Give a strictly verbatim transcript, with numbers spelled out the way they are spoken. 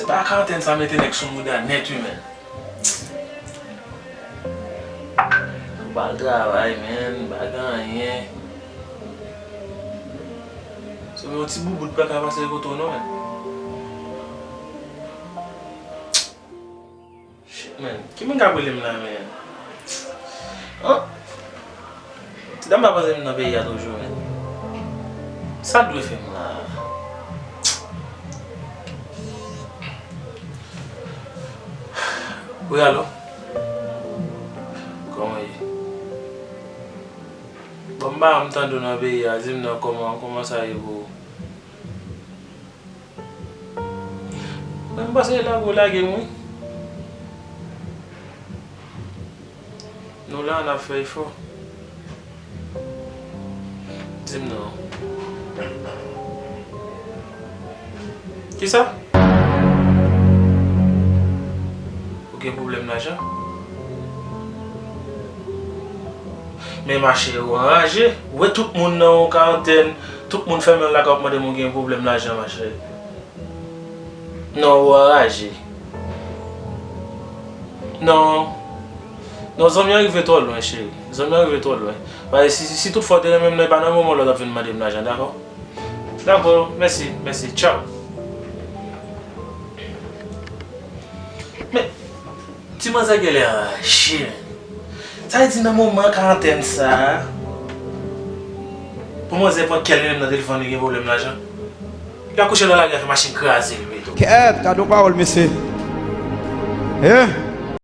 Pa karantèn sa mete nèg sou mouda nèt wi, menn. M pa al travay, menn, m pa gen anyen. Se yon ti boubout pa ka pase kote w non, menn. Shit, menn. Ki moun k ap rele m la, menn? An? Ti dam pa panse m nan peyi a toujou, menn. Sa l dwe fè m la? Wi, alo? Kòman w ye? Bon, m pa janm tande w nan peyi a, di m nan kòman, kòman sa ye pou ou? Mwen, m panse lage w lage m, wi. Nou la, n ap fè efò. Di m non. Kisa? Ou gen pwoblèm lajan? Men machè, ou anraje. Ou wè tout moun nan yon karantèn, tout moun fèmen lakay, w ap mande m ou gen pwoblèm lajan, machè. Non, ou anraje. Non. Non, zanmi an rive twò lwen, cheri. Zanmi an rive twò lwen. Paske si, si, si toutfwa w te renmen m nan, e pa nan moman w la w t ap vin mande m lajan, dakò? Dakò, mèsi, mèsi. Tchaw. Men, ti manzè genlè anraje, menn. Sa vle di nan moman karantèn sa a, pou manzè pran kè l li menm nan telefòn li gen pwoblèm lajan. Li akouche nan lari a fè machin kraze l pito. Kèt, gad yon pawòl, mesye. Eh?